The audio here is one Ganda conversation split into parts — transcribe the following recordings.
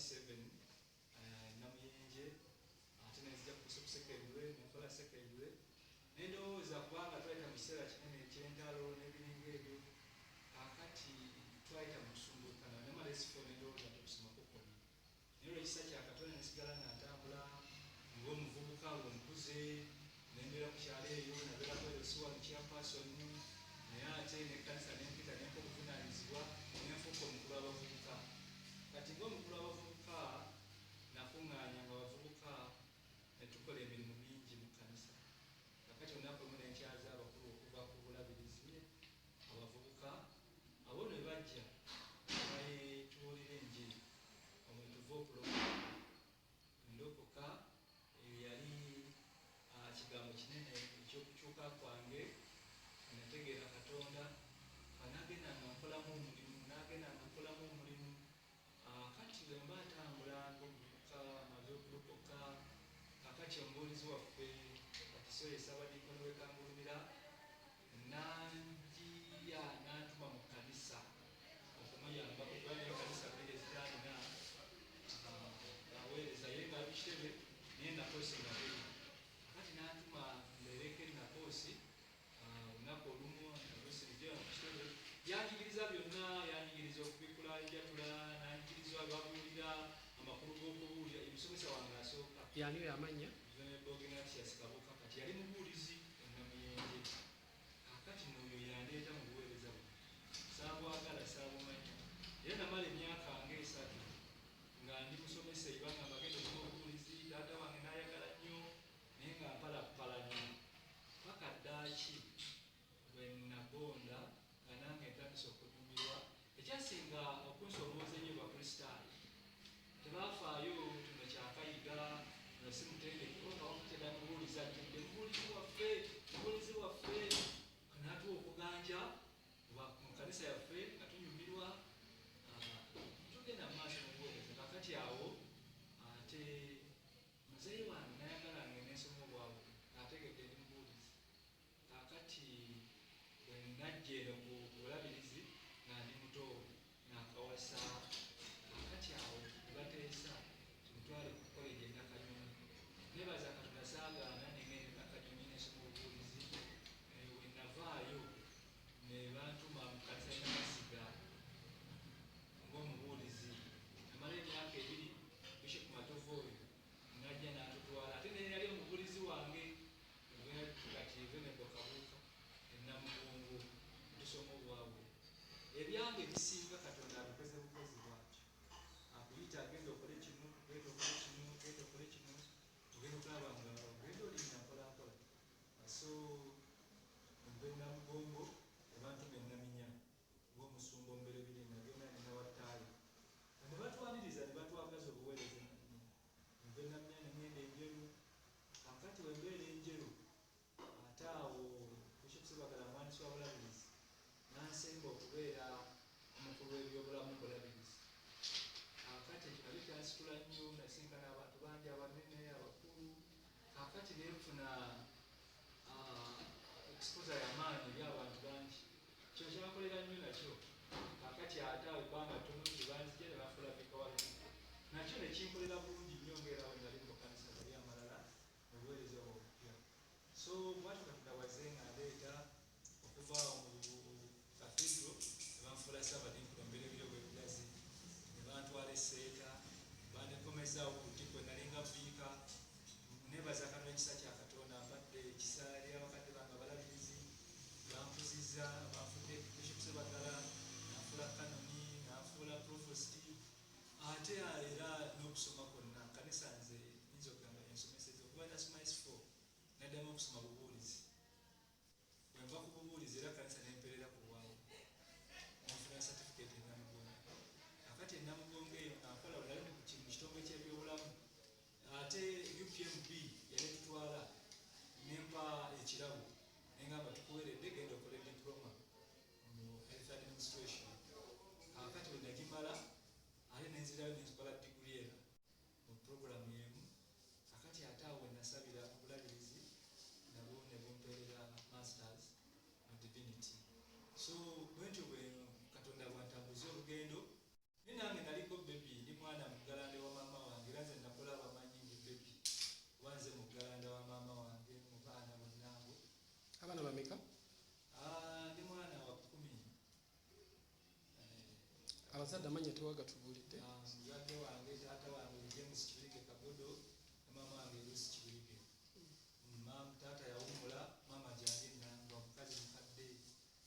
P7 Namuyenje, ate nenzija ku secondary, nenkola secondary, nendowooza kubanga twayita mu kiseera kinene eky'entalo n'ebiringa ebyo. Kaakati twayita mu kusumbukana, namala S4, nendowooza nti okusoma kukomye, naye olwekisa kya Katonda nesigala nga ntambula ng'omuvubuka ng'omukuze, nembeera ku kyalo eyo, nabeerako LC wano, chairperson, naye ate nekkanisa nempita nempa obuvunaanyizibwa, nenfuuka omukulu w'abavubuka. Kati ng'omukulu w'abavubuka nakuŋŋaanya nga abavubuka ne tukola emirimu mingi mu kkanisa. Kakati olunaku lumu nenkyaza abakulu okuva ku bulabirizi, abavubuka abo ne bajja bayetuwulira enjiri omwe tuva okulokoka. Ndokoka, eyo yali kigambo kinene ekyokukyuka kwange. Nategeera Katonda, nagenda nga nkolamu omulimu, nagenda nga nkolamu omulimu. Kati bwe mba ntambula ng'omuvubuka amaze okulokoka, kakati omubuulizi waffe kati so ye Ssaabadinkoni w'e Kangulumira nanjiya n'antuma mu kkanisa okumuyambako, kuba naye ekkanisa bbiri ezitaalina aweereza, ye nga ali ku kitebe naye Nakoosi nga teri. Kakati n'antuma mbeereko e Nakoosi olunaku olumu, oluusi nijja ku kitebe. Yanjigiriza byonna, yanjigiriza okubikula enjatula, nanjigiriza babuulira, amakulu g'okubuulira. Omusomesa wange asooka. Yani oyo amannya? Bognatius Kabuka. Kati yali mubuulizi enamuyenje. Kakati noyo yandeeta mu buweereza buno. Saabwagala, saabumanya, era namala emyaka nga 3 nga ndi musomesa ebanga mbagenda okuba obubuulizi. Taata wange n'ayagala nnyo, naye nga mpalappalanya paka ddaaki bwe nagonda nga nange ntandise okunyumirwa. Ekyasinga okunsomooza ennyo, Bakristaayo tebafaayo tuno kyakayiga nga si mutendeke, nga mubuulizi ajjudde, mubuulizi waffe, mubuulizi waffe kanaatuwa okuganja mu kanisa yaffe nga tunyumirwa, tugenda mu maaso mubuweereza. Kakati awo ate muzeeyi wange nayagala nge nensoma obwabwe, ng'ategedde ndi mubuulizi. Kakati bwe najja eno ku bulabirizi nga ndi muto nakawasa, kakati awo ne bateesa tumutwale ku college e Nakanyonyi. Nebaza Katonda saagaana, nengenda e Nakanyonyi nensoma obubuulizi. We navaayo ne bantuma mu kanisa ya Namasiga ng'omubuulizi. Namala emyaka 2. Bishop Matovu oyo najja n'atutwala, ate naye yali omubuulizi wange kati Venerable Kabuuka enamugongo, tusoma obwabwe. Ebyange ebisinga Katonda abikoze bukozi bwatyo, akuyita, agenda okole kino, genda okole kino, genda okole kino, ogenda okulaba nga ogenda olinda mpola mpola. So nve Namugongo ebantuma enaminya ng'omusumba omuberebiri, nagenda nenawattaayo ne batwaniriza ne batwagaza obuweereza. Nve Naminya nengenda Enjeru. Kakati wembeera Enjeru, ate awo Bishop Sebagala, muwandiisi wa bulabirizi, nansemba okubeera omukulu w'ebyobulamu mu bulabirizi. Kakati ekyo nakyo kyansitula nnyo, nasinkana abantu bangi abanene, abakulu. Kakati nenfuna exposure yamaanyi eri abantu bangi, kyo kyankolera nnyo nakyo. Kakati ate awo ebbanga ttono nti banzija ne banfuula vicar wa Lubugo, nakyo nekinkolera bulungi nnyo ngaera we nali mu makanisa gali amalala mu buweereza obwo obupya. So bwatyo Katonda waze nga ndeeta okuva awo mu cathedral ne banfuula Ssaabadinkoni omubereberye ow'Ebugazi, ne bantwala Esseeta, banekomezaawo ku ttiko nalinga vicar. Nebaza Katonda ekisa kya Katonda mpadde ekisa eri abakadde bange abalabirizi, bankuzizza, banfudde Bishop Sebagala, nanfuula kanoni, nanfuula provost, ate era n'okusoma kwonna kanisa nze nyinza okugamba ensomeseza. Okuba nasoma S4, naddamu okusoma bubuulizi. Bwenva ku bubuulizi era kanisa nemperera ku bwawo, nenfuna certificate enamugongo. Akati enamugongo eyo nga nkola, nali mu kitongole ky'ebyobulamu, ate UPMB yali tutwala nempa ekirabo, nengamba, "Tukuweredde, genda okole diploma mu health administration." Akati bwe nagimala ate nenzirayo nenzikola diguri era mu puroguramu yemu. Akati ate awo wenasabira obulabirizi nabwo ne bumpeerera masters mu divinity. So bwentyo bwe Katonda bwantambuza olugendo. Naye nange naliko baby, ndi mwana mugalande. Muzadde amannya tewagatubuulidde. Muzadde wange, taata wange James Kibirige Kagodo ne maama wange Lucy Kibirige. Taata yawummula, maama gyali Nangwa, mukazi mukadde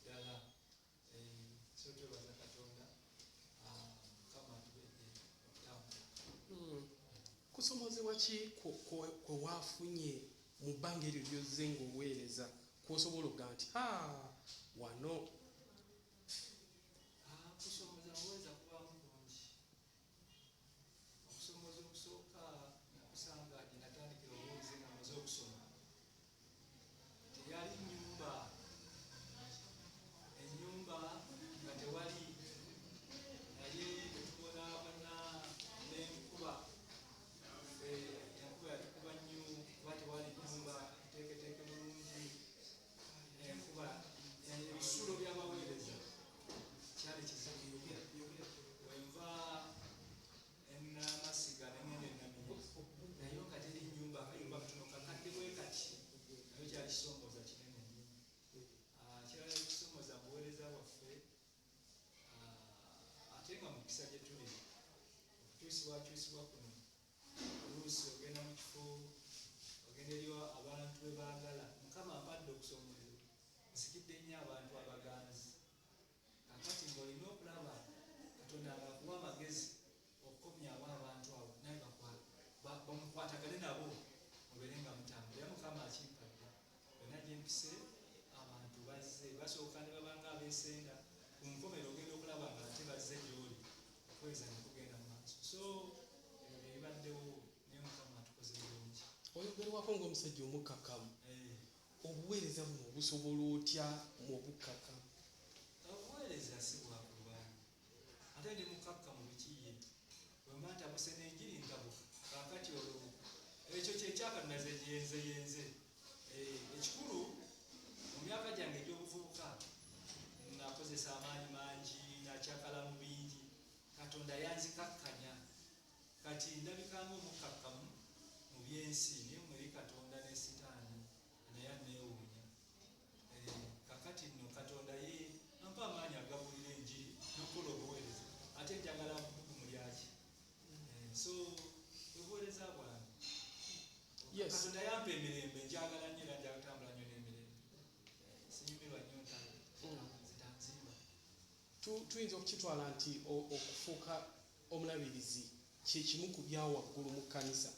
ddala. So twebaza Katonda, Mukama atuwedde okutambula. Kusomoozebwa ki kwe waafunye mu bbanga eryo ly'ozze ng'oweereza kw'osobola okugamba nti ha wano? Okusomooza muweereza kubaamu kungi. Okusomooza okusooka nakusanga gye natandikira obuweereza nga maze okusoma. Teyali nnyumba, ennyumba nga tewali, naye tetubonaabona n'enkuba. Enkuba yatukuba nnyo kuba tewali nnyumba nteeketeeke bulungi. Enkuba, ebisulo by'abaweereza kyali kizibu. Wenva enamasiga nengenda enamini, naye nga teri nnyumba, akayumba katono kakadde bwe kati, naye kyali kisoomooza kinene nnyo. Kirala ekisoomooza mu buweereza bwaffe, ate nga mukisa gye tuli okukyusibwakyusibwa kuno, oluusi ogenda mu kifo, ogenda eri abantu be baagala. Mukama ampadde okusoomoozebwa, nsikidde nnyo abantu abaganzi. Kakati ng'olina okulaba Katonda ng'akuwa amagezi okukomyawo abantu abo, naye bamukwatagane nabo mubeere nga mutambula. Era Mukama akimpadde, yonna gye mpise abantu bazze basooka ne babanga abeesenda, ku nkomero ogenda okulaba nga ate bazze gy'oli, okuweereza ne kugenda mu maaso. So ebyo bye bibaddewo, naye Mukama atukoze bulungi. Oyogerwako ng'omusajja omukkakkamu. Obuweereza buno obusobola otya mu bukkakkamu? Obuweereza si bwakulwana, ate ndi mukkakkamu bikiye. Bwe mba ntabuse n'enjiri ntabuka. Kaakati olwo ekyo kyekyakatonda yenze yenze. Ekikulu mu myaka gyange egy'obuvubuka nakozesa amaanyi mangi, nakyakala mu bingi, Katonda yanzikakkanya. Kati ndabikanga omukkakkamu mu byensi, naye mweri Katonda ne Sitaani naye aneewuunya. Kakati nno Katonda ye ampa amaanyi agabuulira enjiri n'okukola obuweereza, ate njagala bbugumu lyaki. So obuweereza bwange, Katonda yampa emirembe, njagala nnyo era njagala kutambula nnyo n'emirembe. Sinyumirwa nnyo ntalo zitanzimba. Tuyinza okukitwala nti okufuuka omulabirizi kye kimu ku bya waggulu mu kkanisa.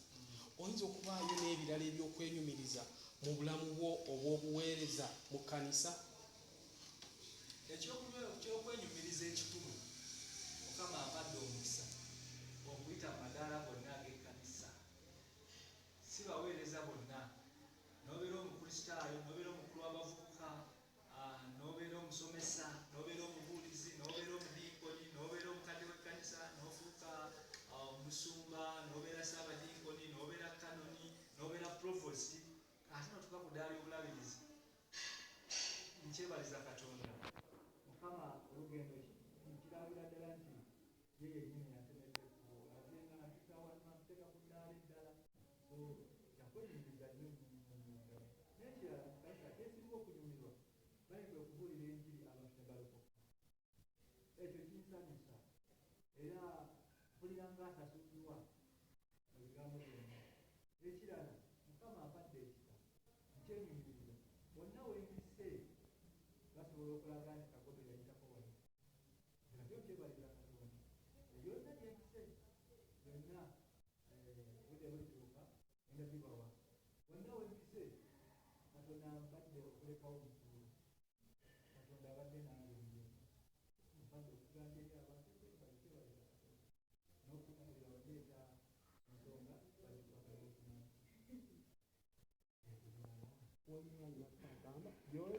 Oyinza okubaayo n'ebirala ebyokwenyumiriza mu bulamu bwo obw'obuweereza mu kkanisa? Ekyokwenyumiriza ekikulu, Mukama ampadde omukisa okuyita mu madaala gonna ag'ekkanisa. Si baweereza bonna, n'obeera omukristaayo, n'obeera omukulu w'abavubuka, n'obeera omusomesa, n'obeera omubuulizi, n'obeera omudinkoni, n'obeera omukadde w'ekkanisa, n'ofuuka omusumba, n'obeera ssaabadinkoni, n'obeera kanoni, n'obeera provost, ate n'otuuka ku ddaala ly'obulabirizi. Nkyebaliza Katonda. Mukama olugendo nkirabira ddala nti ye yennyini yantemedde ekkubo, ate nga mpita wano anteeka ku ddaala eddala. So kyakwenyumiriza nnyo nnyo nnyo ddala. N'ekirala mu kkanisa kyesinga okunyumirwa bayinza okubuulira enjiri abantu ne balokoka. Ekyo kinsanyusa era mpulira ng'asasuddwa mu bigambo byonna. Ekirala Mukama ampadde ekisa, nkyenyumiriza, bonna we mpise basobola okulaga nti Kagodo yayitako wano. Nakyo nkyebaliza Katonda. Yonna gye mpise yonna, obudde bulituuka ngenda gibawa. Wonna we mpise Katonda ampadde okulekawo omukululo. Katonda abadde nange mu byonna, ampadde okuganja eri abantu, nkyebaliza Katonda. N'okuwulira wandeeta ensonga bagikwatagana. Waliwo agamba byolaba.